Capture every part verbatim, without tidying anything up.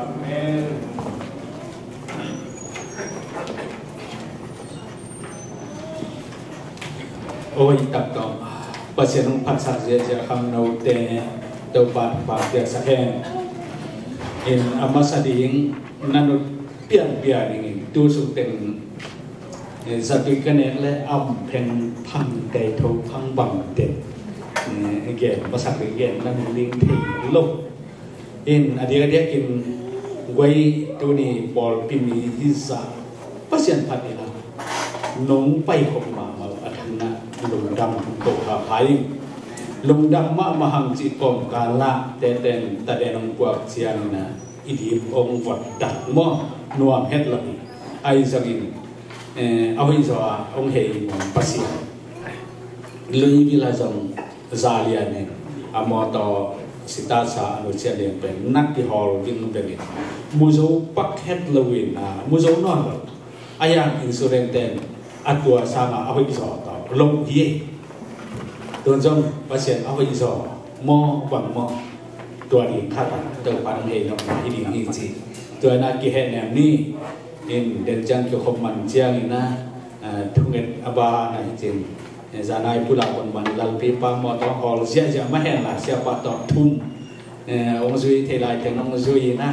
Amen. Oi, tak tawh Pasian hong phatsak ziahziah khangnote Topa thupha piaksak hen. In a masa ding na nut pianpia dingin tu sung teng, eh, zatui ka nek le am pheng phang tei tho phang bang teng, eh, gen masak ding gen na nung ding thei lo. In a diakdiakin guai tuni pawlpi mi hi zah Pasian phat in a nong paikhop mahmah a thangna lungdam ko kha phai. Lungdam mahmah hang cih kawmkal ah teten taden hong puak ciangin a i dip hong vot dak maw nuam het lo hi. Ahi zongin, eh, a hoih zaw a hong hei nuam Pasian. Lui vila zong za lian in a mawtaw sitasa a nusiat lian pen nak kihawl vingveng in muzo pak het lo in a muzo nawn lo. A yang insurance ten a tua sanga a hoih zaw tawh lo hi. Tun zong Pasian a hoih zaw maw bang maw tua ding khat a Topa nong hei nopna hi ding hi ci. Tua in a kihehnem ni in den ciang kikhop man ciangin a, a, thunget a ba na hi cin. Eh, zanai pulak banban lalpi pa mawtaw hawl ziahziah mah hen la siapa tawh thum, eh, hong zui thei lai teng hong zui in a,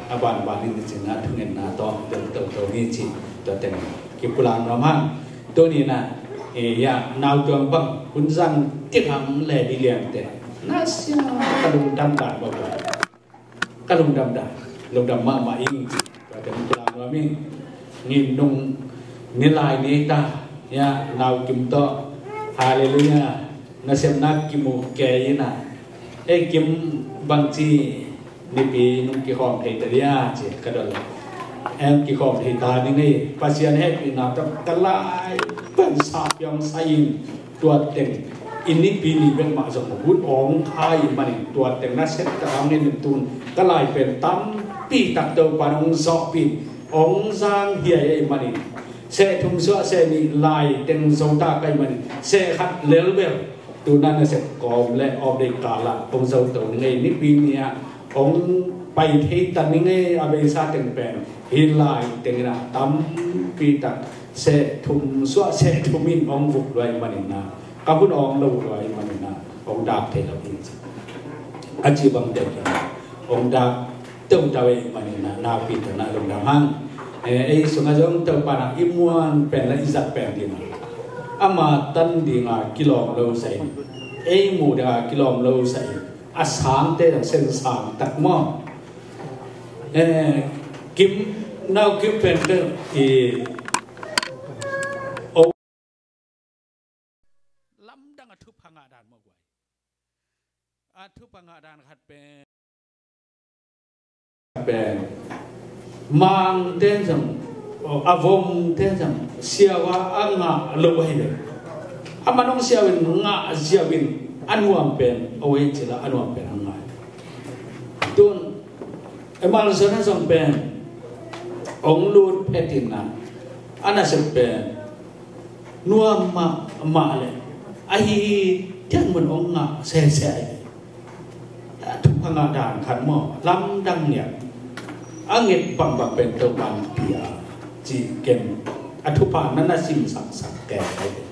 a banban in cin a thungetna tawh del toto ni ci tua teng kipulak nuam hang. Tuni in a, eh, ya nau tuang bang hun zang tik hang le di lian te na sia ka lungdam dan bawk lai. Ka lungdam dan, lungdam mahmah ing ci. Tua teng kipulak nuam ing. Ngin nung nilai ni ta ya nau kim tawh. Halleluiah. Nasepna kimu kei in a. Ei kim bangci nipi nung kikhawm thei ta dia ci ka dol. Em kikhawm thei ta ni ngei Pasian hehpihna tawh ka lai pen sa piang sa in. Tua teng i nipi ni bek mah zong hun awng kha i manin tua teng na sep tak hang in tun ka lai pen tampi tak Topa nong zawhpih hong zang hiai i manin seh thum suah seh nih lai teng zo ta ka i manin seh khat lelbel tuna na sep kawm le awpdei kala hong zo to ni ngei nipi ni ah hong pai thei ta ni ngei a beisa teng pen hi lai teng in a tampi tak seh thum suah seh thum in hong vuk luai manin a ka hun awng lo luai manin a hong dak thei lo hi ci. A ci bang teu khin hong dak teu tau ei manin a nakpi tawh na lungdam hang. Eh, ei sungah zong Topa na i muan pen la i zat pen ding a ama tan ding a kilawm lo sa in ei mu ding a kilawm lo sa in a sangte zong sen sang tak maw. Eh, kim nau kim pen teu i lamdang a thupha ngah dan mawk guai. A thupha ngah dan khat pen pen mangte zong a vomte zong siawa a ngah lo ahi ve. A man hong siawin ngah ziawin a nuam pen a wei cila a nuam pen a ngah. Tun emal zona zong pen hong lut phetin a a nasep pen nuam mahmah le ahi tiang mun hong ngah sese ahi. A thupha ngah dan khat maw lamdang niat a nget bangbang pen Topan pia ci ken a thupha na na simsaksak kei ahi.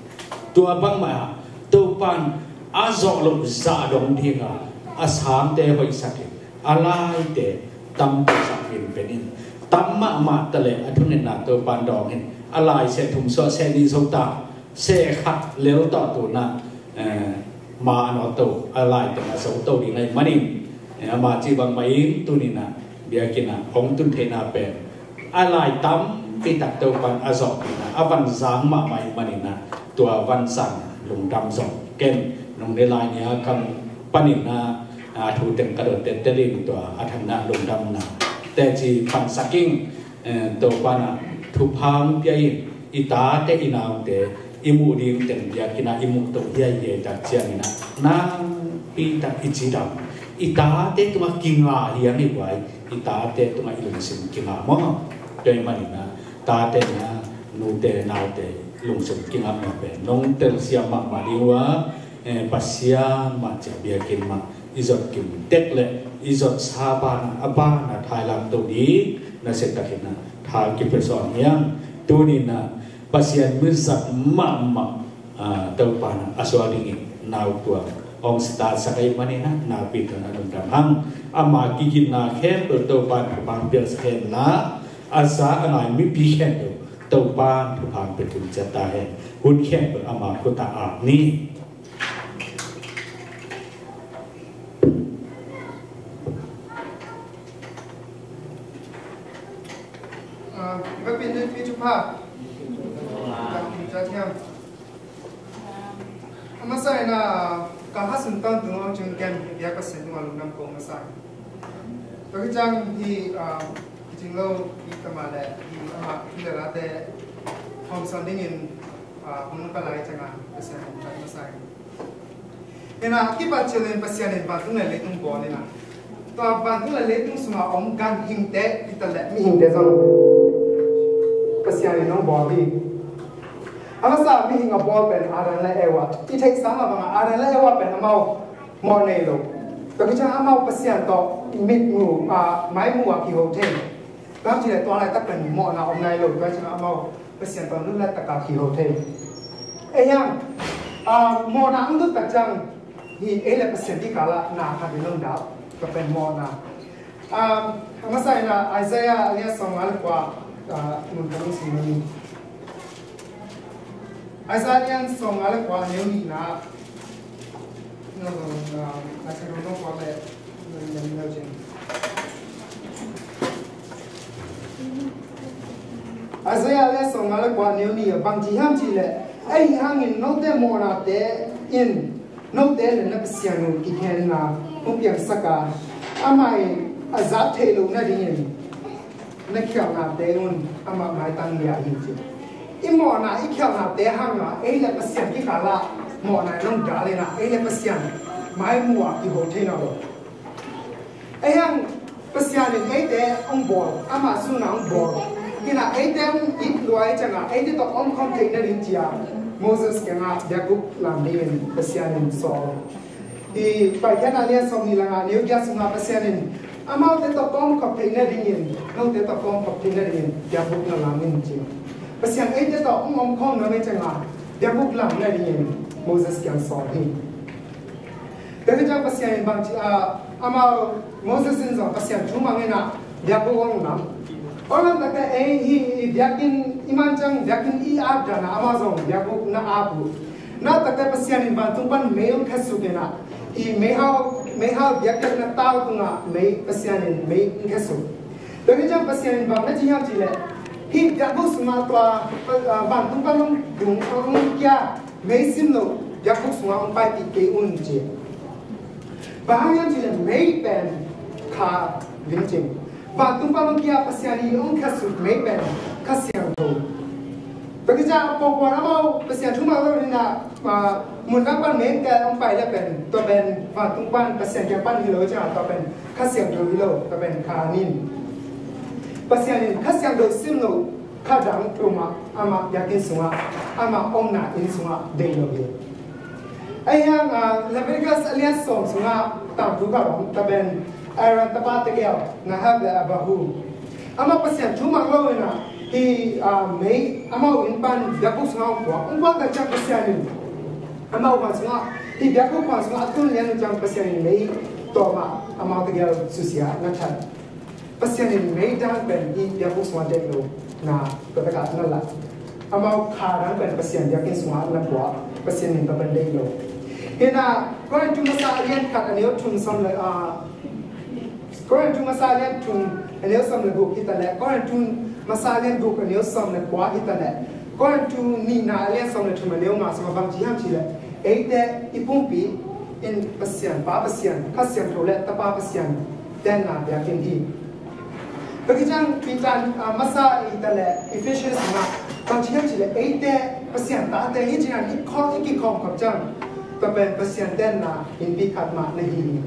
Tua bangmah Topan a zawh loh zah dong dinga a sangte hoihsak in a laite tampi sak vinpen in tam mahmah ta le a thungetna Topan dawng in a lai seh thum suah seh nih zo ta seh khat lel tawh tuna, eh, ma a nawt to a lai teng a zo to ding ahi manin, eh, ama ci bangmah in tunin a biakinn a hong tun theihna pen a lai tam Pitak Topan a zawh inah a vanzang mahmah ih maninah tua vanzang lungdam zong ken nung ne lai nia kam paninah a thu teng ka dot tettelin tua a thanna lungdamna teci pansak ing. Topanah thupha pia in i tate i naute i muh ding teng biakinnah i muh to hiaihiai tak cianginah nang pitak i cidam i tate tungah kinga hiang i buai i tate tungah i lungsim kinga maw? Tua i maninah tate na nute naute lungsim kinga mah pen nong telsiam mahmah ding uh a, Pasian mah cia biakinn mah i zot kim tek leh i zot sa banah a banah thailam to ding na se takinah thal kipia sawn hiang. Tuninah Pasian minsak mahmah Topan a suak dingin nau tua hong sitatsak ahih maninah nakpi takin a lungdam hang. Ama kiginna khempeuh Topan thupha piaksak henla a za a ngai mipi khempeuh Topan thupha pia tung ciat ta hen. Hun khempeuh ama khutah ap ni. Ah, i va pin dui pi cu pha. Dak pi ca thiam. A masa in a ka hasun tawn tung aw cun ken biak Pasian tungah lungdam ko masa in. Tua hi ciang hi, ah, hi cing lo hi tamah le hi amah hi le late hawmsawn dingin, ah, hong ka lai ciangah Pasian hong tat masa in. Inah kipat cilin Pasian in vantung le leitung bawl inah tua vantung le leitung sungah om ganhingte i tat le mihingte zong Pasian in hong bawl hi. A masa mihing a bawl pen Adam le Eva i theih sang a bangah Adam le Eva pen amau mawh nei lo. Tua hi ciang amau Pasian tawh mitmu, ah, maimu ah kiho thei. Bang ci le tua laitak pen mawhna om nai lo. Tua hi ciang amau Pasian tawh nunlat taka kiho thei. Ei hiang, ah, mawhna ang dut tak ciang hi ei le Pasian kikal ah na khat in hong dau, ka pen mawhna. Ah, a masa in a Isaiah a lian sawmnga le kua, ah, mun khat hong sim ni. Isaiah a lian sawmnga le kua a neu nihna. No, no, ah, Isaiah a lian sawmnga le kua le, no, no, no, no, Isaiah le sawmnga le kua neu nih ah bang ci hiam cih leh, ahi hangin note mawhnate in note le na Pasian uh kikhenna hong piangsak a, amah in a zat theih loh nadingin na khialhnate un amah maitang liah hi ci. I mawhna i khialhnate hangah ei le Pasian kikal ah mawhna in hong dal inah ei le Pasian maimu ah kiho thei nawn lo. Ahi hang Pasian in eite hong bawl, amah sunah hong bawl. Hinah eite hong it lua ahih ciangah eite tawh omkhawm theih nading ci-a Moses kiangah biakbuk lam dingin Pasian in sawl. Hi Paikhiatna lian sawmnih le nga neu giat sungah Pasian in amaute tawh omkhawm theih nadingin, note tawh omkhawm theih nadingin biakbuk na lam in ci. Pasian eite tawh hong omkhawm nuam ahih ciangah biakbuk lam nadingin Moses kiang sawl hi. Tua hi ciang Pasian in bang ci, ah, amau Moses in zong Pasian thu mang inah biakbuk hong lam. Hong lam takte ei hi i biakinn i man ciang biakinn i ap dan ah amau zong biakbuk na ap uh. Na takte Pasian in vantung pan mei hong khetsuk inah i meihau, meihau biakpiakna tau tungah mei Pasian in mei hong khetsuk. Tua hi ciang Pasian in bang na ci hiam cih leh hih biakbuk sungah tua, ah, vantung pan hong dung hong kia mei sim loh biakbuk sungah hong paipih kei un ci. Bang hang hiam cih leh mei pen kha vingcing. Vantung pan hong kia Pasian in hong khetsuk mei pen Kha Siangtho. Tua hi ciang a pawlkhat amau Pasian thu mang lo inah, ah, mun lam pan mei tel hong pai le pen tua pen vantung pan Pasian kiang pan hi lo ciang tua pen Kha Siangtho hi lo, tua pen kha nin. Pasian in Kha Siangtho sim loh kha dang tumah amah biakinn sungah, amah omna inn sungah deih lo hi. Ahi hang, ah, Leviticus a lian sawm sungah tangthu khat om, tua pen Aaron tapa tegel Nadab le Abihu. Amah Pasian thu mang lo inah hi, ah, mei amau inn pan biakbuk sungah hong puak, hong puak tak ciang Pasian in amau huan sungah, hi biakbuk huan sungah a tun lian uh ciang Pasian in mei tawmah amau tegel susia na that. Pasian in mei dang pen hi biakbuk sungah deih lo na, tua takah na lak. Amau kha dang pen Pasian biakinn sungah na puak, Pasian in tua pen deih lo. Hinah Korin thu masa a lian khat a neu thum sawm le, ah, Korin thu masa a lian thum a neu sawm le guk hi ta leh Korin thu Masa lian guk a neu sawm le kua hi ta leh, Korin tu nihna a lian sawm le thum a neu nga sungah bang ci hiam cih leh, eite i pumpi in Pasian, Pa Pasian, Kha Siangtho le Tapa Pasian tenna biakinn hi. Tua khit ciang Peter, ah, masa i ta leh Ephesians sungah bang ci hiam cih leh, eite Pasian tate hi ci a i khawm, i kikhawm khop ciang, tua pen Pasian tenna innpi khat mah na hi hi.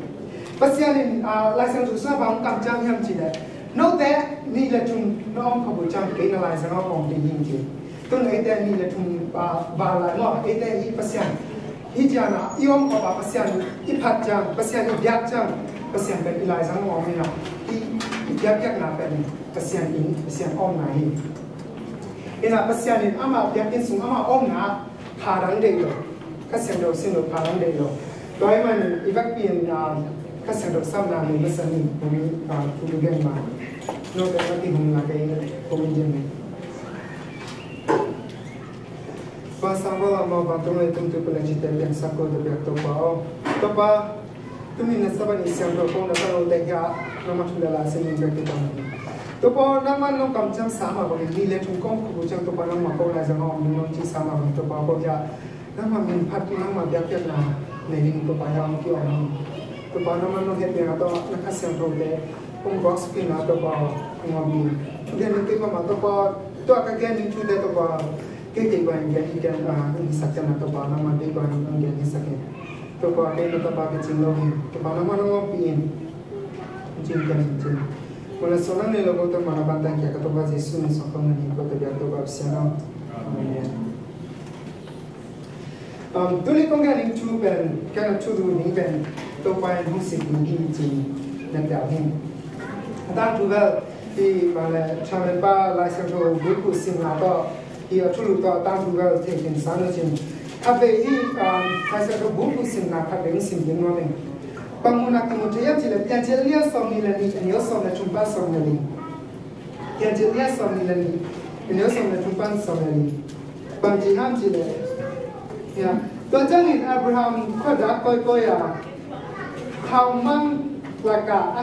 Pasian in, ah, Lai Siangtho sungah bang kamciam hiam cih leh, note nih le thum na om khop uh ciang kei na laizang a om ding hi ci. Tun eite nih le thum, ah, val lai maw, eite hi Pasian hi ciang a i om khop a Pasian i phat ciang, Pasian i biak ciang, Pasian pen i laizang a om hi na, i, i biakpiakna pen Pasian in, Pasian omna hi. Ina Pasian in ama biakinn sung ama omna kha dang deih lo. Kha Siangtho sin lo kha dang deih lo. Tua ahih manin i vekpi in, ah, Kha Siangtho samna nei masa ni, kong, ah, thu gen ma. Note mah kihong na kei kong gen ni. Pa sang val a mawh vantung le tumtu puleng cite piangsak ko, tua biak Topa aw. Topa, tuni na Sabbath ni siangtho ko na tang lo te hia, nangmah thu le la sin in bek ki tang. Topa, nangmah nong kamciam sa mah bangin nih le thum kong khop uh ciang Topa nangmah ko laizang a om ding nong ci sa mah bangin Topa ko hia, nangmah min phat nangmah biakpiakna nei ding Topa hia hong ki om hi. Topa nangmah nong het ding a tawh na Kha Siangtho te kong buak suk in a Topa hong om hi. Gen ding kei peuhmah Topa, tua ka gen ding thute Topa, kei kei bangin gen hi gen, ah, hong hisak ciang a Topa nangmah kei bangin hong gen hisak hi. Topa kei na tapa ka cing lo hi. Topa nangmah nong ompih in. Cing ken cing. Mawhna suahna nei lo ko, tua mawhna bantang kia ka Topa Jesu min suang ko ngan hi ko, tua biak Topa Pasian aw. Amen. Um, tuni kong gen ding thu pen, ken a thu duh ding pen, Topa in hong sik ding hi ci na piau hi. A tangthu bel, hi bang le, Chairman pa Lai Siangtho bulphuh simna tawh, hi a thulu tawh a tangthu bel thei khin sa nu cin. Khatvei hi, um, Lai Siangtho bulphuh simna khatvei hong sim ding nuam ing. Bang mun ah kimu thei hiam cih leh, Piancil a lian sawmnih le nih, a neu sawm le thum pan sawm le li. Piancil a lian sawmnih le nih, a neu sawm le thum pan sawm le li. Bang ci hiam cih leh, ya, tua ciangin Abraham khuadak kawikawi a, khaumang lakah a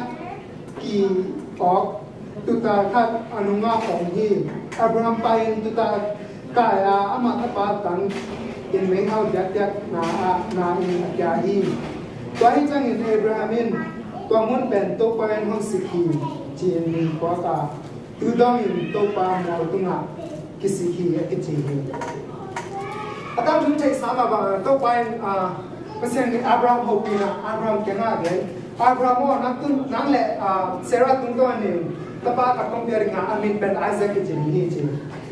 ki-awk tuuta khat a nungah om hi. Abraham pai-in tuuta kai a, amah tapa tangin meihal biakpiakna ah na-in a kia hi. Tua ahih ciangin Abraham in tua mun pen Topa in hong sik hi ci-in min phuak a, tu dongin Topa mual tungah kisik hi a kici hi. A tangthu thei sa mah bangin Topa in, ah, Pasian in Abraham hopihna, Abraham kiangah gen, Abraham aw, nang tun, nang le, ah, Sarah tungtawn in tapa khat kong pia ding a, a min pen Isaac kici ding hi ci.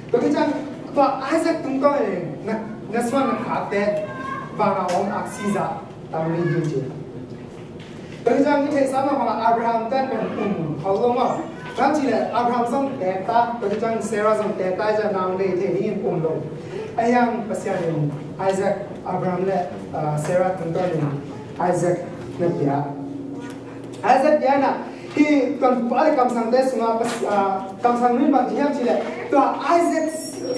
Tua khit ciang tua Isaac tungtawn in na, na suan na khakte van a om aksi zah tam ding hi ci. Tua khit ciang i theihsa mah bangin Abraham pen um khol lo maw. Bang hang hiam cih leh Abraham zong teek ta, tua khit ciang Sarah zong teek ta, i zah nau nei thei dingin um lo. Ahi hang Pasian in Isaac, Abraham le, ah, Sarah tungtawn in Isaac na pia. Isaac pia in ah, hih tonpa le kamsangte sungah, ah, kamsang nu in bang ci hiam cih leh, tua Isaac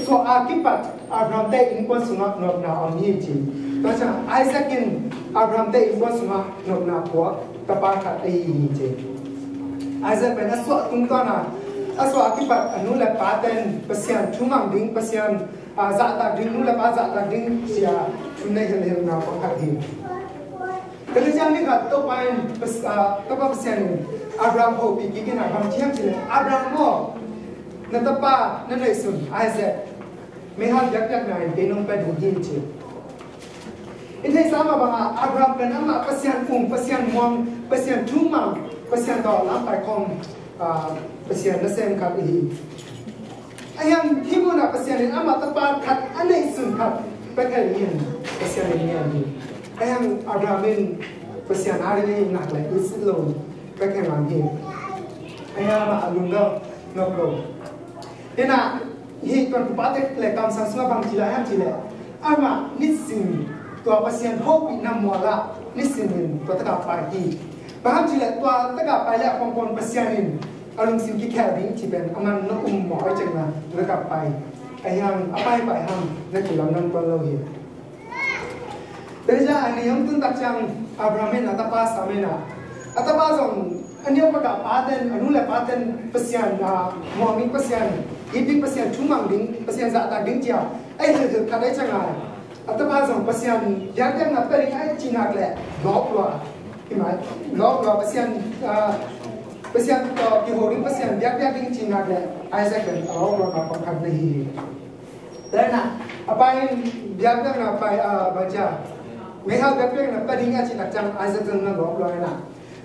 suah a kipat Abraham te innkuan sungah nopna om hi ci. Tua ciang Isaac in Abraham te innkuan sungah nopna puak tapa khat ahi hi ci. Isaac pen a suah tungtawn a, a suah a kipat a nu le pa ten Pasian thumang ding, Pasian, ah, zahtak ding, nu le pa zahtak ding ci a thu nei helhel na pakhat hi. Tua khit ciang ni khat Topa in, Pas-, ah, Topa Pasian in Abraham hopih kik in ah bang ci hiam cih leh, Abraham aw, na tapa na neihsun Isaac meihal biakpiakna in kei nong pia ding hi ci. I theihsa mah bangin Abraham pen amah Pasian um, Pasian muang, Pasian thumang, Pasian tawh lampai khawm, ah, Pasian nasem khat ahi. Ahi hang hih mun ah Pasian in amah tapa khat a neihsun khat pia khin in Pasian in ngen hi. Ahi hang Abraham in Pasian a ding a it nak le it sit lo pia khin lam hi. Ahi hang amah a lungdam nop lo. Hi in ah, hih tonpa te le kamsang sungah bang ci lai hiam cih leh, amah nisim tua Pasian hopihna mual ah nisim in tua takah pai hi. Bang hang hiam cih leh tua takah pai le a pongpong Pasian in a lungsim kikhel ding cih pen a man na um mawk ahih ciangin tua takah pai. Ahi hang a paipai hang na kilamdang tuan lo hi. Tua hi ciang a ni hong tun tak ciang Abraham in a tapa sam in ah, a tapa zong A neu pakah paten, a nu le paten Pasian, a, muang ding Pasian, it ding Pasian, thumang ding Pasian, zahtak ding cia a hilh khat ahih ciangin, a tapa zong Pasian biakbiakna pia ding ahih cinak le lawp lua, hi mai, lawp lua, Pasian, a, Pasian tawh kiho ding, Pasian biakbiak ding cinak le Isaac pen a lawp lua, a pang khat na hi. Tena a pa in biakbiakna pai, a, baca meihal biakbiakna pia ding ahih cinak ciang Isaac zong na lawp lua hi na.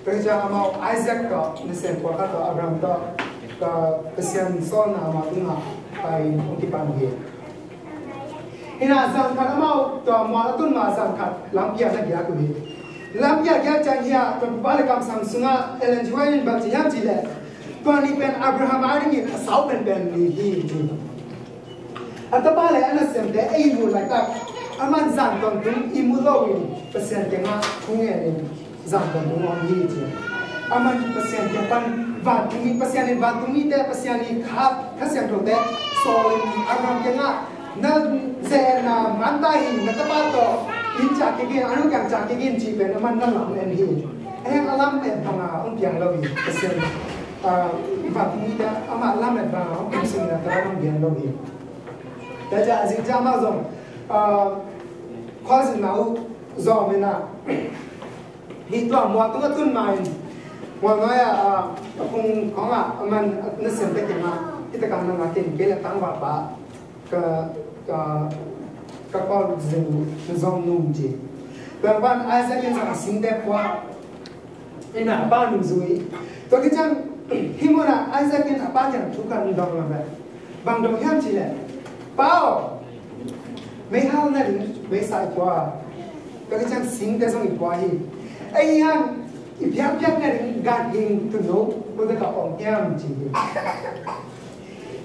Tua hi ciang amau Isaac tawh nasem kua khat tawh, Abraham tawh, tua Pasian sawlna amau tungah pai hong kipan hi. Hi na, zan khat amau tua mual a tun ma zan khat lampi ah na giak uh hi. Lampi ah giak ciang hi a, tua Pu Pa le Kamsang sungah Ellen G. White in bang ci hiam cih leh, tua ni pen Abraham a dingin a sau penpen ni hi ci. A tapa le a nasemte ei mu laitak, aman zan tawntung i mu loin Pasian kiangah thu ngenin zan tawntung om hi ci. Aman Pasian kiang pan vantungmi, Pasian in vantungmite, Pasian i kha, Kha Siangthote sawlin Abraham kiangah, na ze-etna man ta hi, na tapa tawh inn ciah kik in, a nu kiang ciah kik in cih pen aman na lamen hi. Ahi hang a lamet banga hong piang lo hi. Pasian, a, vantungmite amah lamet banga hong piang sungin a tapa hong piang lo hi. Tua ciang a zing ciang amah zong, a, khualzinna uh zawm in ah, hih tua mual tung a tun ma in, mual nuai ah, a, a phung khawngah aman a nasemte kiangah, hih takah nang a ken kei le tangvalpa ka, ka, ka kawlzin uh na zawm nuam ci. Tua ban Isaac in zong a singte pua in ah a pa nung zui. Tua khit ciang hih munah Isaac in a pa kiang thu khat dong lo ve. Bang dong hiam cih leh, Pa aw, meihal na ding meisa i pua, tua khit ciang singte zong i pua hi. Ahi hang i biakpiakna ding ganhing tuuno kote ka om hiam ci hi.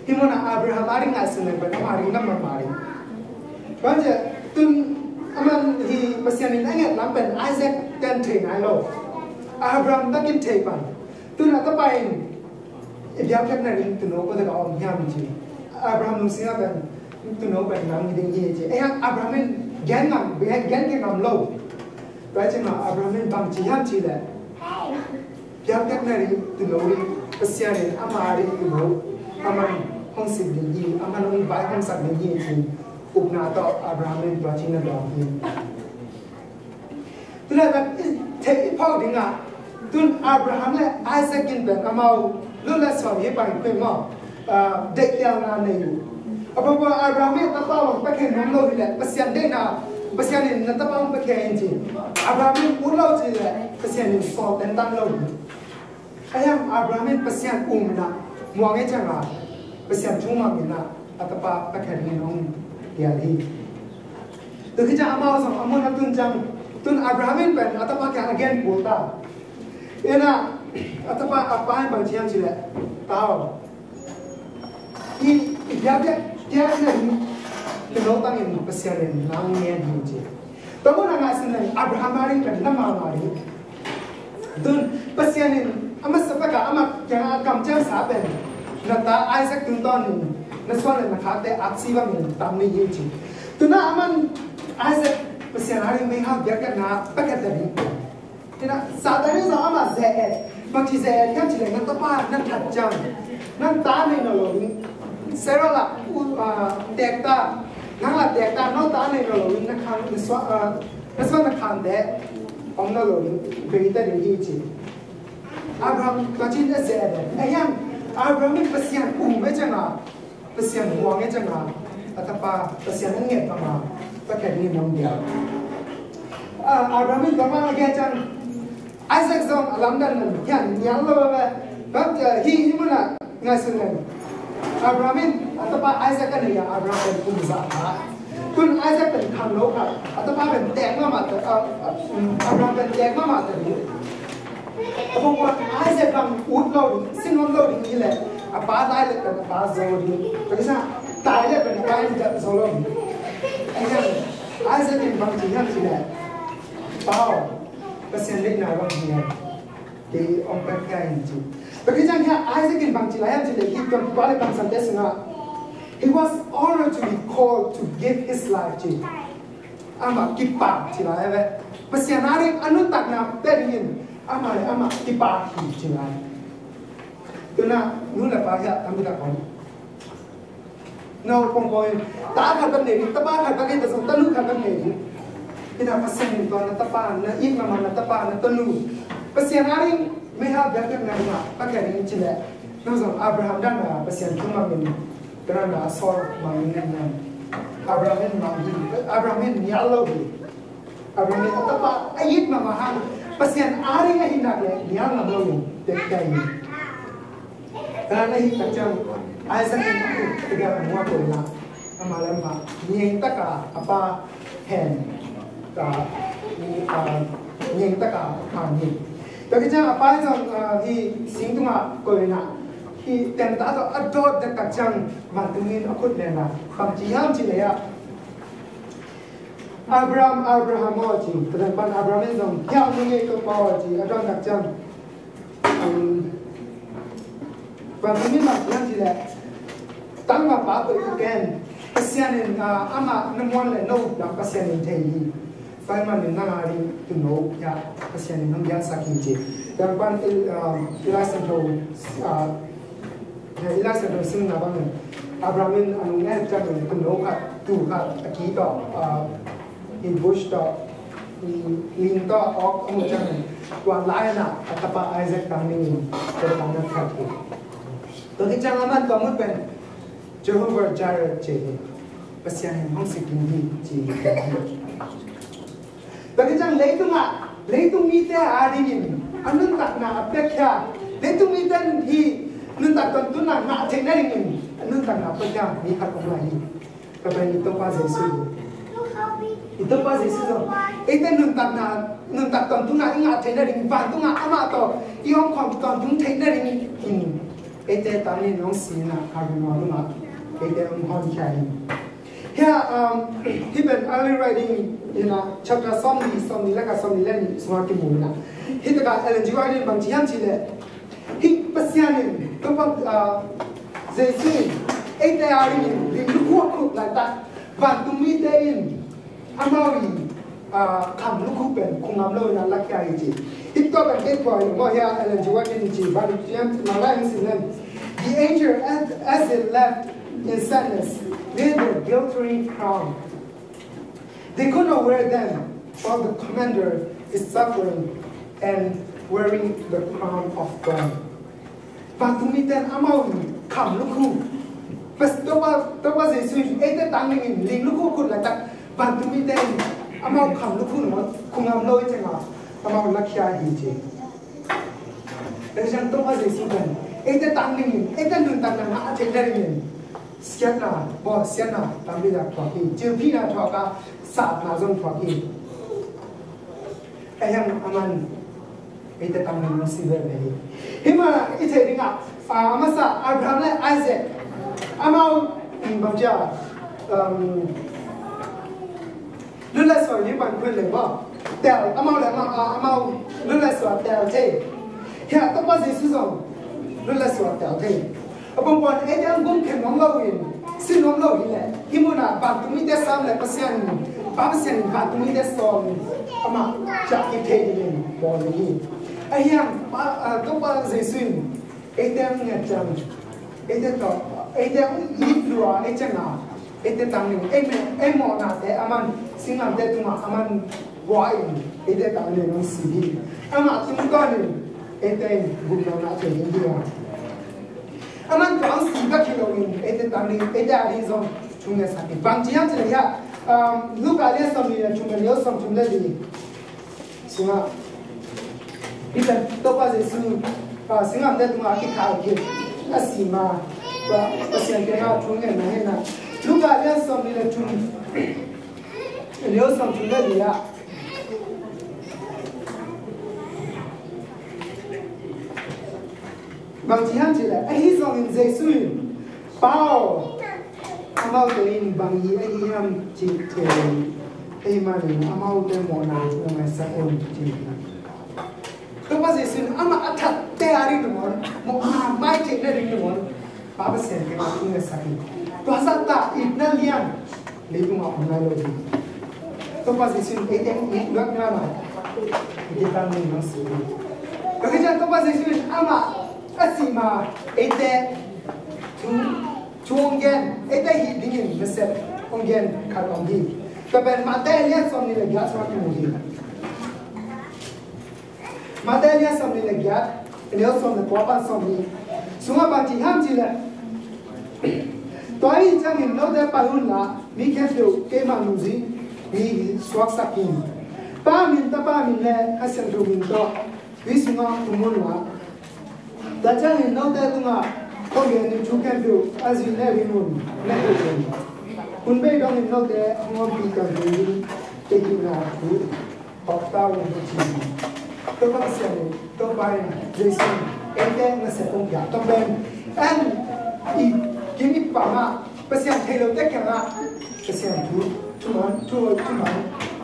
Hih munah Abraham a ding ngaihsun leng pen amah ding na mahmah ding. Tua ciang tun aman hih Pasian in a nget lam pen Isaac ten thei nai lo. Abraham takin thei pan. Tun a tapa in i biakpiakna ding tuuno kote ka om hiam ci. Abraham lungsim ah pen tuuno pen nang hi ding hi ci. Ahi hang Abraham in gen ngam, gen, gen ngam lo. Tua ciangin Abraham in bang ci hiam cih leh, biakpiakna ding tuuno ding Pasian in ama ding tuuno aman hong sik ding hi, aman hong vaihawmsak ding hi ci. Upna tawh Abraham in tua ci na dawng hi. Tun a tak i theih i phawk dingah, tun Abraham le Isaac in pen amau lut le suan hi pah in, pen maw, a, deihtelna nei uh. A pawlpawh Abraham in a tapa hong piakhia nuam lo hi leh, Pasian deihna, Pasian in na tapa hong piakhia in ci. Abraham in ut lo ci leh Pasian in sawl tentan lo hi. Ahi hang Abraham in Pasian um in ah, muang ahih ciangin Pasian thu mang in ah, a tapa piakhia dingin hong hial hi. Tua khit ciang amau zong a mun a tun ciang, tun Abraham in pen a tapa kiang a gen kul ta. In ah, a tapa, a pa in bang ci hiam cih leh, Pa aw, i, i biakpiakna ding tuuno tangin Pasian in nang ngen hi ci. Tua mun a ngaihsun leng Abraham a ding pen na mahmah ding. Tun Pasian in a masa pek a amah kiangah a kamciamsa pen, na ta Isaac tungtawnin na suan le na khakte aksi bangin tam ni hi ci. Tun a aman Isaac Pasian a ding meihal biakpiakna piakhia ta ding. Hi na, Satan in zong amah ze-et, bangci ze-et hiam cih leh, na tapa na that ciang, nang ta nei nawn lo ding. Sarah lah, u, a, teek ta, nang lah teek ta, no ta nei nawn lo ding, na khang, na suan, a, na suan na khangte om nawn lo ding, bei ta ding hi ci. Abraham tua ci-in a ze-et. Ahi hang Abraham in Pasian um ahih ciangin, Pasian muang ahih ciangin, a tapa Pasian a nget bangin piakhia dingin hong dial. A, Abraham in tua bang a gen ciang, Isaac zong a lamdang nan hian nial lo ve. Bang, a, hih, hih munah ngaihsun leng, Abraham in a tapa Isaac a nei a, Abraham pen kum za pha. Tun Isaac pen khangno khat, a tapa pen teek mahmah ta, a, a, um, Abraham pen teek mahmah ta ding. A pawlpawh Isaac bang ut lo ding, sin nuam lo ding hi leh, a pa tai leh pen a pa zo ding. Tua khit ciang tai leh pen a pa in dap zo lo ding. Ahi hang Isaac in bang ci hiam cih leh, Pa aw, Pasian deihna bang hi a, kei hong piakhia in ci. Tua khit ciang hiah Isaac in bang ci lai hiam cih leh, hih Topa le kamsangte sungah, he was honored to be called to give his life ci. Amah kipak ci lai ve. Pasian a ding a nuntakna pia dingin Amah le amah kipak hi ci lai. Tu-in ah nu le pa hiah tampi tak om. No pongpong in ta khat bek nei ding, tapa khat bek nei ding, tanu khat bek nei ding. Hi-in ah Pasian in tua na tapa, na it mahmah na tapa, na tanu, Pasian ading meiha biakpiakna dingah pia ding ci leh, nang zong Abraham dan a Pasian thu mang in, tua dan a sawl mang in, Abraham in mang hi, Abraham in nial lo hi. Abraham in a tapa a it mahmah hang Pasian ading ahih nak leh nial ngam lo in, tek tek in. Tua ahih tak ciang Isaac in a khut tegel a muak uh in ah, amah le amah ngiang takin a pa hen, ah, ah, ngiang takin a pa hen. Tua khit ciang a pa in zong, ah, hih sing tungah koih in ah, hih tenta tawh a dawt dektak ciang vantung in a khut len a, bang ci hiam cih leh ah, "Abraham, Abraham aw," ci. Tua pan Abraham in zong, "Hiah hong ing ei, Topa aw," ci. A dawt tak ciang, um, vantung in bang ci hiam cih leh, "Tangvalpa koih ta ken. Pasian in, ah, amah na muan leh no up lam Pasian in thei hi. Tua ahih manin nang ading tuuno hiah Pasian in hong piaksak hi," ci. Tua pan, ah, Lai Siangtho, ah, Lai Siangtho simna bangin, Abraham in a nung en ciangin tuuno khat, tuu khat a ki tawh, ah, hih bush tawh, ling tawh a awk a muh ciangin, tua lai-in ah a tapa Isaac tang dingin tua tang na that hi. Tua khit ciang aman tua mun pen Jehovah Jireh ci hi. Pasian in hong sik ding hi ci hi. Tua khit ciang leitungah, leitung mite adingin a nuntakna a piakhia, leitung mite in hih nuntak tawntunna ngah theih nadingin a nuntakna a piakhia mi khat om lai hi. Tua pen i Topa Jesu hi. I Topa Jesu zong eite nuntakna, nuntak tawntunna i ngah theih nadingin, vantungah amah tawh i omkhawm tawntung theih nadingin eite tangin hong si in ah, Kalvari mual tungah eite hong honkhia hi. Hiah, um, hih pen Early Rising in ah, chapter sawmli, sawmli le khat, sawmli le nih sungah kimu in ah. Hih takah Ellen G. White in bang ci hiam cih leh, hih Pasian in, Topa, uh, Jesu in, eite adingin ling lukhu a khut laitak, vantung mite in amau i, ah, kham lukhu pen khum ngam lo in ah lakhia hi ci. Hih tua pen kei tua hi maw, hiah Ellen G. White in ci, bang ci hiam cih leh, the angel, as, as they left in sadness, laid their glittering crown. They could not wear them, while the commander is suffering and wearing the crown of thorn. Vantung mite in amau i kham lukhu, Topa, Topa Jesu in eite tang dingin ling lukhu khut laitak, vantung mite in amau kham lukhu nangawn khum ngam lo i ciangah amau lakhia hi ci. Tua ciang Topa Jesu pen eite tang dingin, eite nuntakna ngah theih nadingin siatna, bawl siatna tampi tak thuak hi. Cilphihna thuak a, satna zong thuak hi. Ahi hang aman eite tang dingin hong si veve hi. Hih manin i theih dingah, ah, a masa Abraham le Isaac, amau, um, bang ci a, um, lulasuah ni pan khuit le maw, tel, amau le amau, ah, amau lulasuah tel thei. Hiah Topa Jesu zong lulasuah tel thei. A pongpong eite hong gum khen nuam lo in, si nuam lo hi leh, hih munah vantung mite sam leh Pasian, Pa Pasian in vantung mite sawm in amah ciah kik thei dingin bawl hi. Ahi hang, ah, Topa Jesu in eite hong nget ciang, eite tawh, eite hong it lua, ei ciangah eite tang ding, ei mawh, ei mawhnate aman, singlamteh tungah aman vua in, eite tang ding hong si hi. Amah tungtawnin eite in gupna ngah thei ding hi a. Aman tua hong si bek hi loin eite tang ding, eite ading zong thu ngetsak hi. Bang ci hiam cih leh hiah, um, Luka lian sawmnih le thum, a neu sawmthum le li sungah, hih pen Topa Jesu, ah, singlamteh tungah a kikhai khit a si ma, Pa, Pasian kiangah thu ngetna hi in ah. Luka lian sawmnih le thum, a neu sawmthum le li ah bang ci hiam cih leh, ahi zongin Jesu in, Pa aw, amaute in bang hi ahi hiam cih thei lo ahih manin amaute mawhna na maisak un, ci hi. Topa Jesu in amah a thatte ading nangawn, mawhna mai theih nading nangawn, Pa Pasian kiangah thu ngetsak hi. Tua zahta itna lian leitungah om nai lo hi. Topa Jesu in eite hong it luat ngangai, eite tang ding hong si hi. Tua khit ciang Topa Jesu in amah a sih ma eite thu, thu hong gen, eite hih dingin nasep hong gen khat om hi. Tua pen Matthai a lian sawmnih le giat sungah kimu hi. Matthai a lian sawmnih le giat, a neu sawm le kua pan sawmnih sungah bang ci hiam cih leh, tua ahih ciangin note pai unla, mi khempeuh keima nungzui mi suaksak in. Pa min, Tapa min le Kha Siangtho min tawh tui sungah um unla. Tua ciangin note tungah kong gen thu khempeuh a zuih neu ding un, neu ding un. Hun bei dongin note hong ompih kha ding, kei kihna thu hawk ta un, ci hi. Topa Pasian in, Topa in, Jesu in eite nasep hong pia. Tua pen en i kim i pam ah Pasian thei lote kiangah Pasian thu, thuman, thu, thuman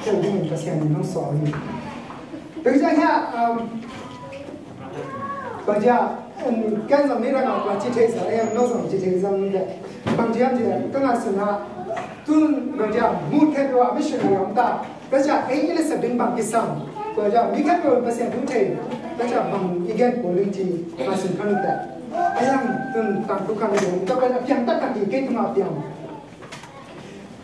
thei dingin Pasian in hong sawl hi. Tua hi ciang hiah, um, bang ci a, um, ken zong ni rangah bang ci thei sa, eh, no zong ci thei zong ni de. Bang ci hiam cih leh, ka ngaihsutna ah, tun bang ci a, mu thei peuh a missionary om ta. Tua ciang ei i nasep ding bang kisam, tua ciang mi khempeuh in Pasian thu thei, tua ciang bang i gen kul ding ci ngaihsun kha ni teh. Ahi hang tun tangthu khat na gen, tua pen a piang taktak hi, kei tungah a piang.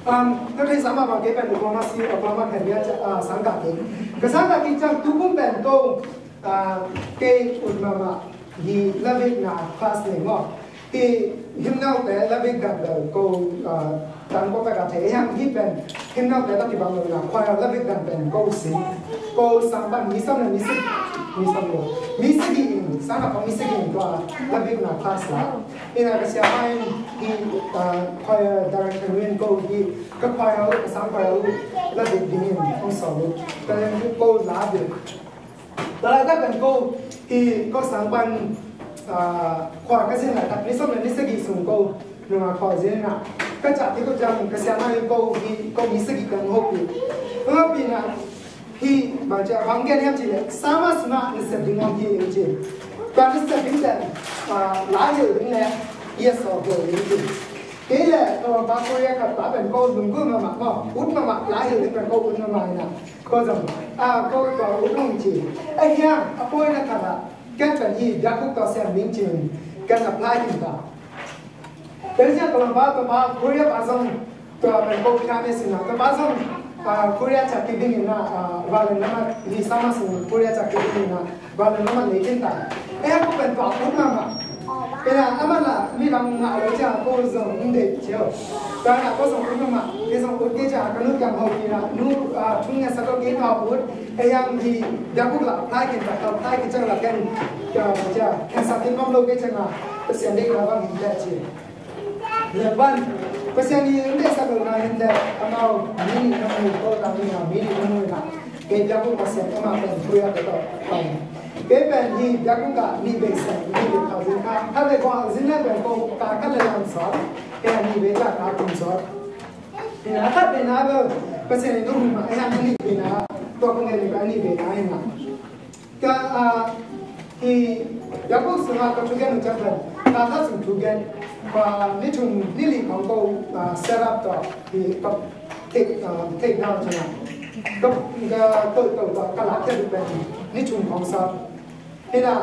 Um, ka theihsa mahmah kei pen Oklahoma City, Oklahoma City ah, sangkah kik. Ka sangkah kik ciang tu kum pen ko, ah, kei ut mahmah hi, lavikna class nei maw. Hih hymnal te lavik dan bel ko, ah, tang ko pek a thei hiam, hih pen hymnal te tawh kibang lo na, choir lavik dan pen ko si. Ko sang pan mi sawm le mi sagih, mi sawm lo. Mi sagih in, sang a pang mi sagih in tua lavikna class la. Ina ka siapa in hih, ah, choir director in ko hih ka choir, ka sang choir lavik dingin hong sawl uh. Ka ko la dik. Tua laitak pen ko hih ko sang pan, ah, khua ka zin laitak ni sawm le ni sagih sung ko nunga khua zin na. Ka cah kik uh ciang ka siapa in ko hih ko mi sagih teng hopih. Hopih na hih bang ci a bang gen hiam cih leh sama sungah nasep ding om hi ci. Tua nasep ding teng, ah, la hilh ding le i a sawh hilh ding ci. Kei le ka pa Korea khat pa pen ko lunggulh mahmah maw, ut mahmah, la hilh ding pen ko ut mahmah ina. Ko zong, ah, ko tua ut ung ci. Ahi hang a pawi na khat ah ken pen hih biakbuk tawh sem ning ci-in ken apply khin ta. Tua ciang tua lampa tua pa Korea pa zong tua pen ko pianist ina, tua pa zong, ah, Korea ciah kik ding ina, ah, violin lamat, hih sama sung Korea ciah kik ding ina violin lamat nei khin ta. Eh, ko pen tua ut mahmah. Ina, amah na midang ngah lo ciang ko zong ung deih cio. Tua na ko zong ut mahmah. Kei zong ut kei ciang ka nu kiang hopih ina, nu, ah, thu ngetsak lo, kei tua ut. Eh, yang hih biakbuk la apply khin ta, ka apply khin ciang la ken, ka, ka, ken sa khin ngam lo kei ciang a, Pasian deihna bang hi ta ci. Leh ban, Pasian in deihsak lohna hi leh amau mi nih na mu, ko zong mi nih na mu ina. Kei biakbuk Pasian amah pen Korea ka tawh pai. Kei pen hih biakbuk ah nih vei sem, nih vei kha zin kha. Khat vei kua zin leh pen ko ka khat leh lam sawt. Kei nih vei ciang ka kum sawt. Ina khat vei na bel Pasian in hong hun mah, ina nih vei na. Tua kong en nih vei na ina. Ka, ah, hih biakbuk sungah ka thugen uh ciang pen, ka kha sung thugen, ka ni thum ni li khawng ko, ah, set up tawh, hih ka take, ah, take down ciang a. Ka, ka toh, toh, toh, ka lakkhiat uh pen ni thum khawng sa. Hi na,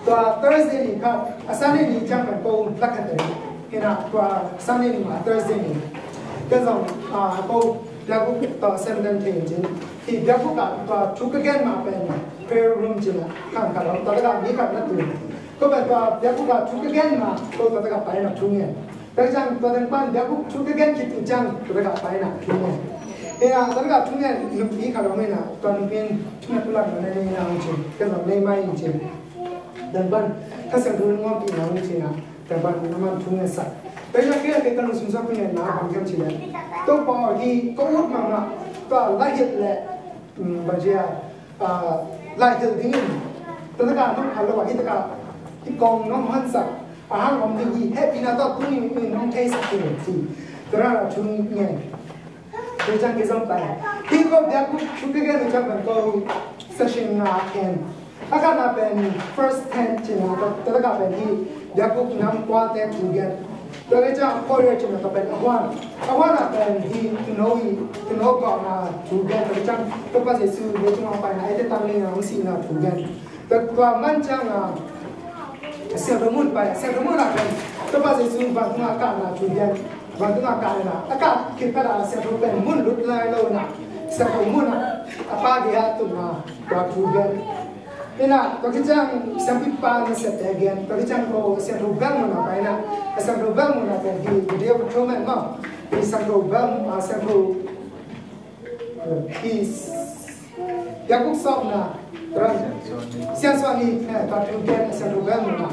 tua Thursday ni khat, a Sunday ni ciang pen ko lakkhiat uh. Hi na, tua Sunday ni mah Thursday ni. Ka zong, ah, ko biakbuk tawh sem den thei in cin. Hih biakbuk ah tua thu ka gen mah pen prayer room cih na khang khat om, tua takah mi khat na tun. Ko pen tua biakbuk ah thu ka gen mah ko tua takah pai na thu ngen. Tua ciang tua teng pan biakbuk thu ka gen khit uh ciang tua takah pai na thu ngen. Ina tua takah thu ngen nupi khat om ina, tua nupi in thu ngen pulak na nei na ung cin. Ka zong nei mai ung cin. Teng pan Kha Siangtho in hong ompih na ung cin a. Tua ban amah thu ngetsak. Tua hi a kei a kei ka lungsim sung a ka ngetna bang hiam cih leh, Topa aw, hih ka ut mahmah tua laihilh leh, um, bang ci a, ah, laihilh dingin tua takah nong kha lo a, hih takah hih kong nong honsak a hang om ding hi, hehpihna tawh tuni in nong theisak ding ci. Tua rala thu ngen. Tua ciang kei zong pai. Hih ko biakbuk thu ka gen uh ciang pen ko session nga en. A khatna pen first ten cih na, tua takah pen hih biakbuk nam kuate thu gen. Tua ka ciang a Korea cina tua pen a huan, a huan a pen hi tuno i, tuno kawkna thu gen. Tua ka ciang Topa Jesu leitungah paina, eite tang dingin a hong sihna thu gen. Tua, tua man ciang a, a siangtho mun pai, a siangtho mun a pen Topa Jesu vantung a kahna thu gen. Vantung a kahna, a kah khit phet a siangtho pen mun lut lai lo na, siangtho mun a, a Pa kiang a tunna tua thu gen. Ina, tua khit ciang siampipa nasepte gen, tua khit ciang ko a siangtho bel mun a pai na, a siangtho bel mun a pen hi, video atonement maw, hi siangtho bel, a siangtho, hi Yakub sawpna, siangsuan hi, eh, tua thu gen, a siangtho bel mun a.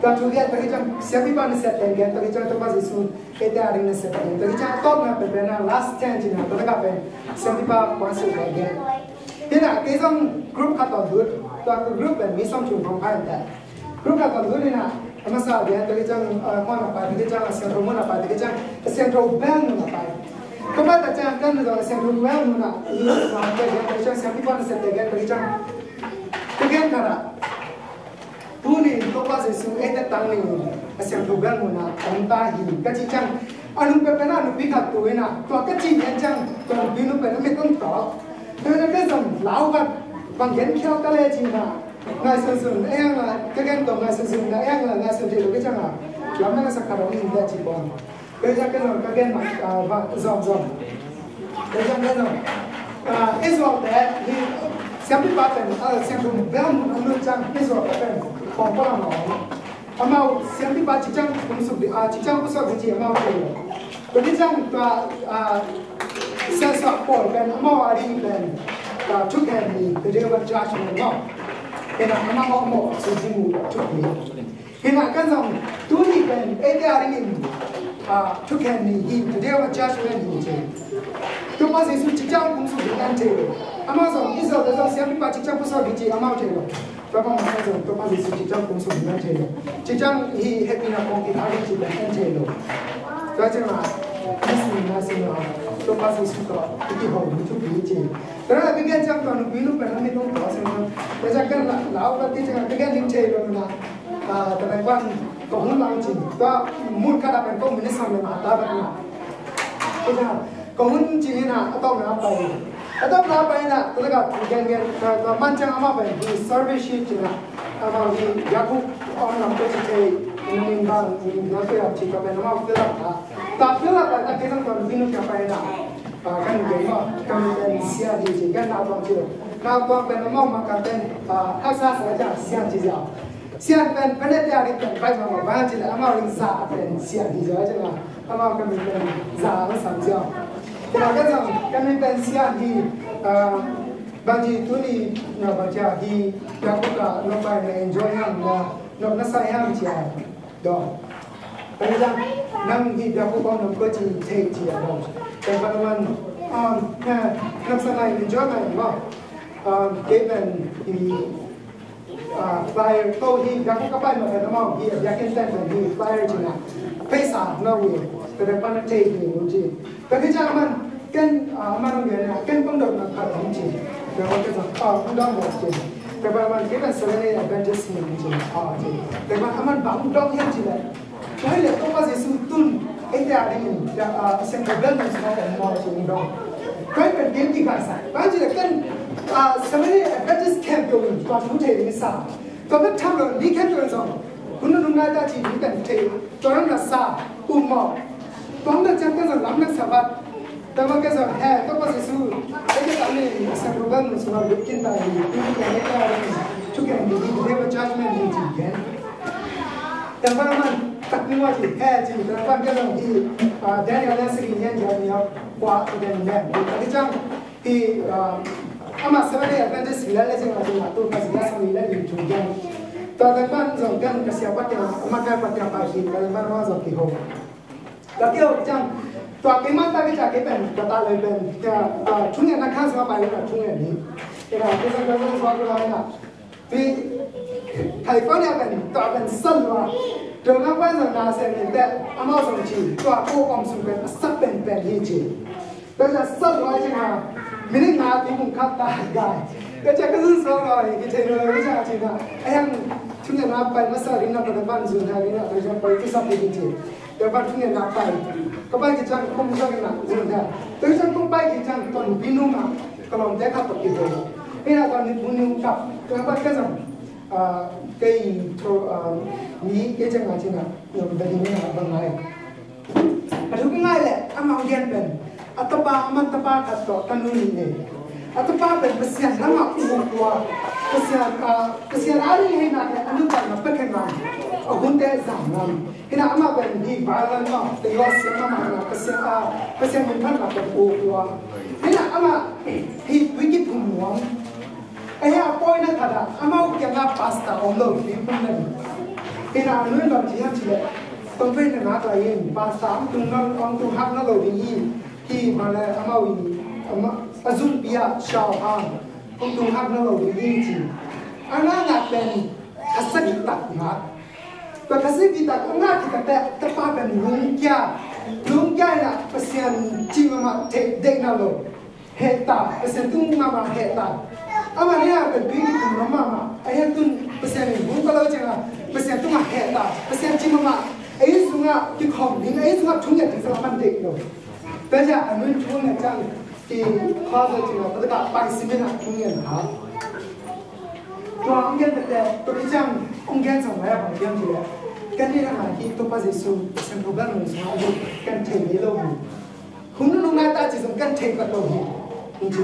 Tua thu gen, tua khit ciang siampipa nasepte gen, tua khit ciang Topa Jesu eite a ding nasepte gen, tua khit ciang a tawpna pen pen a last stand cina, tua lak a pen siampipa kuan silhte gen. Hi na, kei zong group khat tawh lut, tua group pen mi sawmthum khawng pha in teh. Group khat tawh lut hi na, a masa gen, tua khit ciang, ah, huan a pai, tua khit ciang a siangtho mun a pai, tua khit ciang a siangtho bel mun a pai. Tua pai tak ciang kan zong a siangtho bel mun a, lut a pai gen, tua khit ciang siampipa nasepte gen, tua khit ciang. Tua gen khat ah, tuni in Topa Jesu eite tang dingin a siangtho bel mun a om ta hi ka cih ciang, a nung peuhpeuh in a nupi khat tu in a, tua ka cih lian ciang tua nupi nu pen a mit hong tawk. Tua in a ka zong lau khat bang gen khial ka le ci in a, ngaihsunsun, ei ang a, ka gen tawh ngaihsunsun, na ei ang a, ngaihsun thei lo ka ciang a, lam na ka sak khat om in le ci pong. Tua ciang ken zong ka gen mah, ah, va, zom, zom. Tua ciang ken zong, ah, i zuaute hi, siampipa pen, ah, siangtho bel mun a lut ciang, i zuaute pen, pawng pawng a om. Amau siampipa ci ciang kum suk ding, ah, ci ciang kum suk ding ci amau thei lo. Tua ci ciang tua, ah, siangsuah pawl pen, amau a ding pen, ah, thukhen ni, the day of judgment, no? Ken a amau a mawh suk ding mu thuk ni. Hi na, kan zong tuni pen eite a dingin, ah, thukhen ni hi, the day of judgment hi ci. Topa Jesu ci ciang kum suk ding an thei lo. Amau zong, Israel te zong siampipa ci ciang kum suk ding ci amau thei lo. Tua bang mah zong Topa Jesu ci ciang kum suk ding an thei lo. Ci ciang hi hehpihna kong kithak ding ci pen an thei lo. Tua ciang a, nisim, nisim a, Topa Jesu tawh i kiho ding thupi ci. Tua na, ka gen ciang tua nupi nu pen a mit hong tawk seng. Tua ciang kan la, lau ka ti ciang a, ka gen ding thei lo na. Ah, tua pen ka hun lang cin. Tua mun khat a pen ko minit sang le mah ta pen na. Tua ciang ka hun cin in a, a tawpna pai. A tawpna pai in a, tua lak a thu gen gen, tua, tua man ciang amah pen hi service sheet cin a. Amah hi Yakub om lam ko ci thei, ning bang, ning bang ko yam cin tua pen amah fill up ta. Tua fill up ta, ta kei zong tua nupi nu kiang pai in a. Ah, kan gen maw, kan pen sia hi ci, kan nau tuang ci lo. Nau tuang pen amah mah kan pen, ah, haksa sa ciang sia ci ziau. Sian pen, pen e tia ri pen pai ma ma ba ci le, amau ring sa pen sian hi zaw ci la, amau kan mi pen za ang sam ziau. Tina kan zong, kan mi pen sian hi, ah, bang ci tuni, na bang ci a hi, ya ku ka, no pai na enjoy ham, na, no na sa ham ci a, dong. Kan zong, nang hi ya ku kong nong ko ci, te ci a, dong. Kan pai man, um, na, na sa mai enjoy mai, ma. Um, kei pen, hi, Ah, flyer, ko hi, biakinn ka pai mah pen amau hi, a biakinn tent pen hi, flyer ci na. Pheisa na wi, ka dek pan a thei hi, wi ci. Ka ki ciang aman, ken, ah, aman ong gen na, ken pang dot na khat ong ci. Ka wan ka zang, ah, ong dong dot ci. Ka wan aman, ki pen Seventh-day Adventist hi, ong ci. Ah, ci. Ka wan aman bang dong hiam ci le. Tua hi leh Topa Jesu tun eite a dingin, a, a, siangtho bel mun sungah om maw ci ung dong. Tua hi pen gen kikaisak. Tua hi leh ken, a, Seventh-day Adventist khempeuh in tua thu thei ding sa. Tua bek tham lo mi khempeuh in zong hun nunung nai ta ci ding pen thei. Tua lam na sa um maw. Tua lam na ciang ken zong lam na sa vat. Tua mah ka zong he, Topa Jesu, eite tang dingin a siangtho bel mun sungah lut khin ta hi, tuni pen eite a dingin thukhen ding hi, the day of judgment hi ci gen. Tua mah man, tak ni mah ci, he ci, tua mah ka zong hi, ah, Daniel lian sagih, lian giat ni a kua, tua pen lian. Tua hi ciang hi, ah, amah Seventh-day Adventist hi lai le zing a zong a tu ka zing a sang hi lai in thu gen. Tua tua mah zong gen ka sia pat kiang, amah ka pat kiang pai hi, tua mah zong kiho. Ka keu ciang, tua kei man ta kei ciang kei pen, ka ta lei pen, ka, ka, thungen na khan sua pai na thungen ni. Kei na, kei sang ka sang sua kei na. Pi, California pen, tua pen san lua. Tua na pen sang na sen ni te, amau sang ci, tua ko om sung pen, a sak pen pen hi ci. Tua ciang san lua ci na, minute na tu kung khat ta gai. Tua ciang ka sang sua gai, ki thei lua, tua ciang ci na, ayang, Thungetna pai masa ding na, tua ban zun ha ding na, tua ciang pai kisa pai ding ci. Tua ban thungetna pai, ka pai khit ciang kum zang na zun ha. Tua ciang kum pai khit ciang ton pi nung a ka lawmte khat tawh kiho. Hih na ton pi nung kap, tua ban ka zang, ah, kei tho, ah, mi kei ciang a ci na, yom da ding na bang ngai. A thu ka ngai leh amah hong gen pen a tapa, aman tapa khat tawh tanu nih nei. A tapa pen Pasian lamah uk ua, Pasian, ah, Pasian a ding hei nak leh a nuntakna pia khe ngam, a hunte zang ngam. Hih na amah pen hih violin maw, tei aw siam amah na Pasian, ah, Pasian min phat na pen uk ua. Hih na amah hih tui kithum nuam. Ahi a pawina khat ah amau kiangah pastor om lo, tui pum na ding. Hih na a nu in bang ci hiam cih leh, tong pen na ngak lai in, pastor hong tung na, hong tung hak na lo ding hi. Hih mah leh amau i, amah, a zumpi ah shau hang, hong tung hak na lo ding hi ci. A ngah ngah pen kha sagih tak ngah. Tua kha sagih tak a ngah khit tak teh, tapa pen lungkia, lungkia in ah Pasian cih mahmah theih deihna lo. Heh ta, Pasian tung mahmah heh ta. Amah nih a pen tui kikum mahmah. A heh tun Pasian in hong ko lo ciang a, Pasian tungah heh ta, Pasian cih mahmah. Ei sungah kikhawm ding, ei sungah thunget ding zong a man deih lo. Tua ciang a nu in thunget ciang, i khuazo ciang a, tua takah pai simin ah thunget ha. Tua hong gen tete, tua khit ciang hong gen zong lai a bang hiam cih leh, kan nih na ngai hi, Topa Jesu Pasian tho bel nung sungah kan thei ngei lo hi. Hun nunung nai ta ci zong kan thei khat lo hi. Hong ci.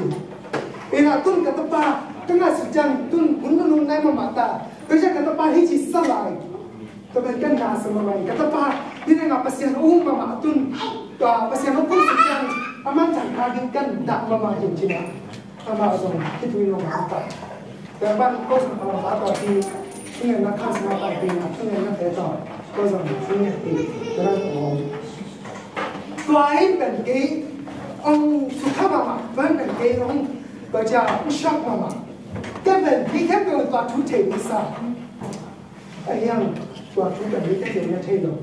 Ina tun ka tapa, ka ngah suk ciang tun hun nunung nai mahmah ta. Tua ciang ka tapa hi ci sa lai. Tua pen kan ngah sa mahmah hi. Ka tapa, hi nai ngah Pasian a um mahmah tun. Tua Pasian a um suk ciang, a man cang ka ding kan dak mahmah hi ci na. Amah zong khitui lo mah ta. Tua ban ko zong ko mah ta hi. Tungen na khang sma ta hi na, tungen na te ta. Ko zong tungen hi. Tua ban ko. Tua in pen kei ong sukha mahmah, tua in pen kei ong, tua cia ong shak mahmah. Tua pen kei khempeuh tua thu thei ding sa. A hiang tua thu kan mi ka thei na thei lo.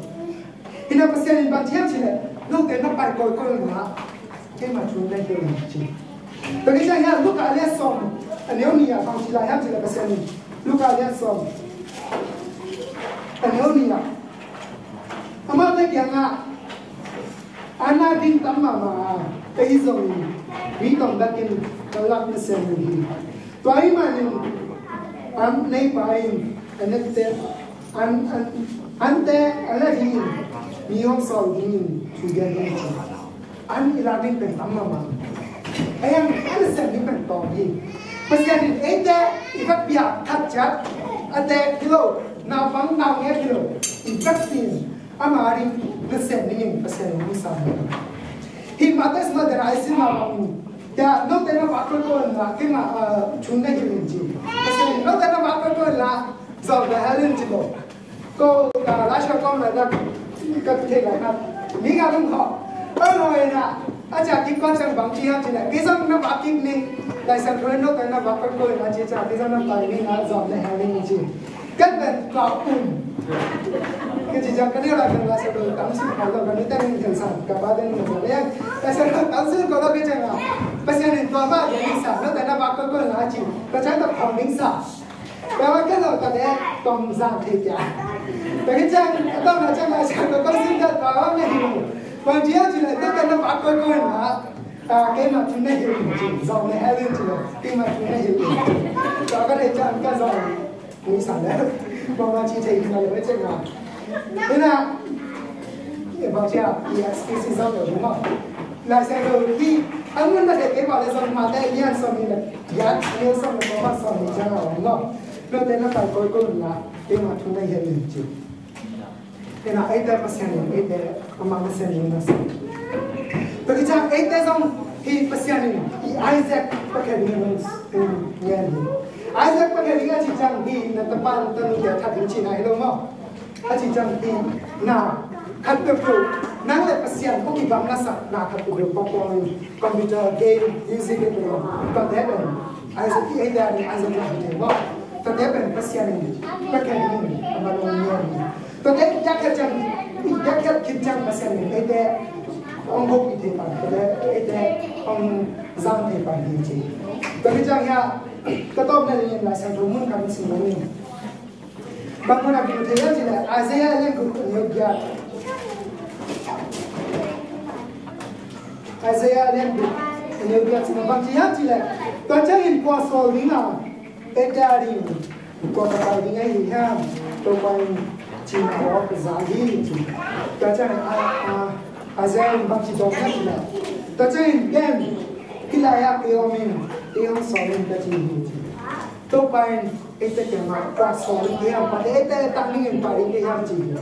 Hi na Pasian in bang ci hiam cih leh, note na pai kawikawi un la, keimah thu na hilh un ci. Tua hi ciang hiang Luka a lian sawm, a neu nih ah bang ci lai hiam cih leh Pasian in, Luka a lian sawm, a neu nih ah, amaute kiangah, an a ding tam mahmah a, kei zong in, mi tawm bek in ka lak na sem uh hi. Tua ahih manin an neipa in a nette, an, an, ante a la dingin mi hong sawl dingin thu gen hi ci. An i lak ding pen tam mahmah. Ei an, an a sem ding pen tawm hi. Pasian in eite i va piak khat ciat a tek hi lo, naupang naungek hi lo, i vekpi in Ama a ding nasem dingin Pasian in hong sam hi. Hih Mate sungah den a i sim mah bangin, tua note na vak koikoi un la, keimah, ah, thu na hilh in ci. Pasian in note na vak koikoi un la, zawh na hel in ci lo. Ko, ah, Laisiangtho kawm lai na, ka thei lai na. Mi nga lung hawh. Ko lo ina, a cia kik kua ciang bang ci hiam ci leh, kei zong na vak kik ning, Laisiangtho in note na vak koikoi un la ci cia, kei zong na pai ning a zawh na hel in ci. Kan pen tua um. Ka ci ciang ka neu lai kan Laisiangtho tam sin ko lo, ka nute min thiang sa, ka pate min thiang sa. Laisiangtho tam sin ko lo ka ciang a, Pasian in tua mah gen sa, note na vak koikoi un la ci. Ka ciang tua khawm ding sa. Tua mah ka lo ka te tom zang thei kia. Ka ci ciang, a tom na ciang Laisiangtho tam sin ka tua mah na hi lo. Bang ci a ci leh, note na vak koikoi un la. Ah, keimah thu na hilh in ci, zawh na hel in ci lo. Keimah thu na hilh in ci. Tua ka thei ciang ka zawh. Ui, sang le. Bang bang ci thei khin a le, ui, cek na. Ina, e, bang cia, i excuse zong le, ma. Laisiangtho hi, an mun na thei kei ba le zong Mate lian sawm nih le, lian, lian sawm le, ko ma sawm nih ciang a om lo. Note na pai koikoi un la, keimah thu na hilh in ci. Ina, eite Pasian in, eite, amah Pasian in na sa. Tua hi ciang eite zong hi Pasian in, hi Isaac pia khe ding in, in, ngen hi. Isaac pia khe ding a ci ciang hi na tapa na tanute that ding cihna hi lo maw. A ci ciang hi na khat peuhpeuh, nang le Pasian hong kibang na sak na khat peuhpeuh, pawpaw in, computer, game, music, tua te pen Isaac, hi eite a ding Isaac la hi thei maw. Tua te pen Pasian in pia khe ding in, amah hong ngen hi. Tua te i piakkhiat ciang, i piakkhiat khit ciang Pasian in eite hong hopih thei pan, tua te eite hong zang thei pan hi ci. Tua hi ciang hiah ka tawpna dingin Laisiangtho mun khat in sim lo ning. Bang mun a kimu thei hiam cih leh Isaiah lian guk a neu giat. Isaiah lian guk a neu giat sungah bang ci hiam cih leh, tua ciangin kua sawl ding a, eite ading kua ka pai ding ahi hiam? Topa in cihna aw ka za hi, ci. Tua ciangin a, a, Isaiah in bang ci dawng hiam cih leh, tua ciangin ken hih lai-ah kei om ing, kei hong sawl ing, ka ci hi, ci. Topa in eite kiangah kua sawl ding hiam, mah leh eite tang dingin pai ding hiam, ci hi.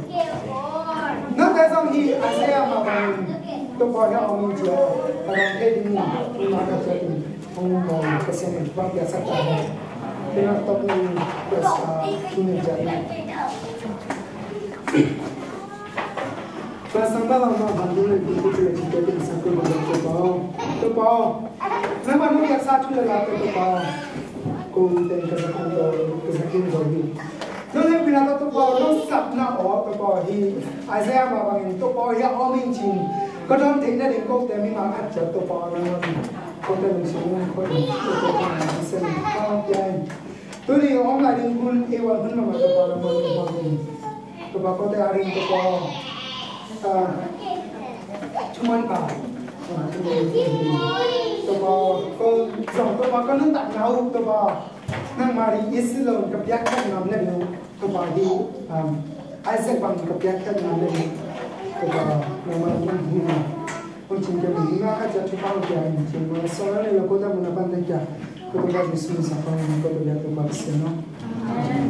Note zong hih Isaiah mah bangin Topa hiah om ing ci a, ka dang thei dingin, ma ka ciat in hong bawl ka sian in bang piaksak ta hen. Tengah tawp ni, press, ah, tuni ciat ni. Press number bang bang bang ding le ding, ding le ding, ding le ding, Topa aw. Topa aw. Nangmah nong piaksa thu le la tawh Topa aw. Kong teng ka za kong tawh, ka za kong tawh hi. Nong hehpihna tawh Topa aw, nong sapna aw Topa aw hi. Isaiah mah bangin Topa aw hiah om ing ci-in, ka dawn theih nading kote mimal khat ciat Topa aw nangmah in kote lungsim in, kote lungsim in, kote lungsim in, kote lungsim in. Tuni om lai ding hun, ei wan hun mahmah Topa nangmah in hong hi. Topa kote ading Topa aw, ah, thuman ta. Ah, thuman ta. Topa aw, ko zong Topa ka nuntakna uh Topa aw, nangmah ding i si lo in ka piakkhiat ngam nading uh Topa hi, um, Isaac bang ka piakkhiat ngam nading uh Topa aw, nangmah ding hong hi. Hong cing kei, mi nga khat ciat thupha hong pia in, cing mawk a sawt a nei lo kote mun a pante kia. Ko Topa Jesu min sa pang in, ko Topa Jesu min sa pang in.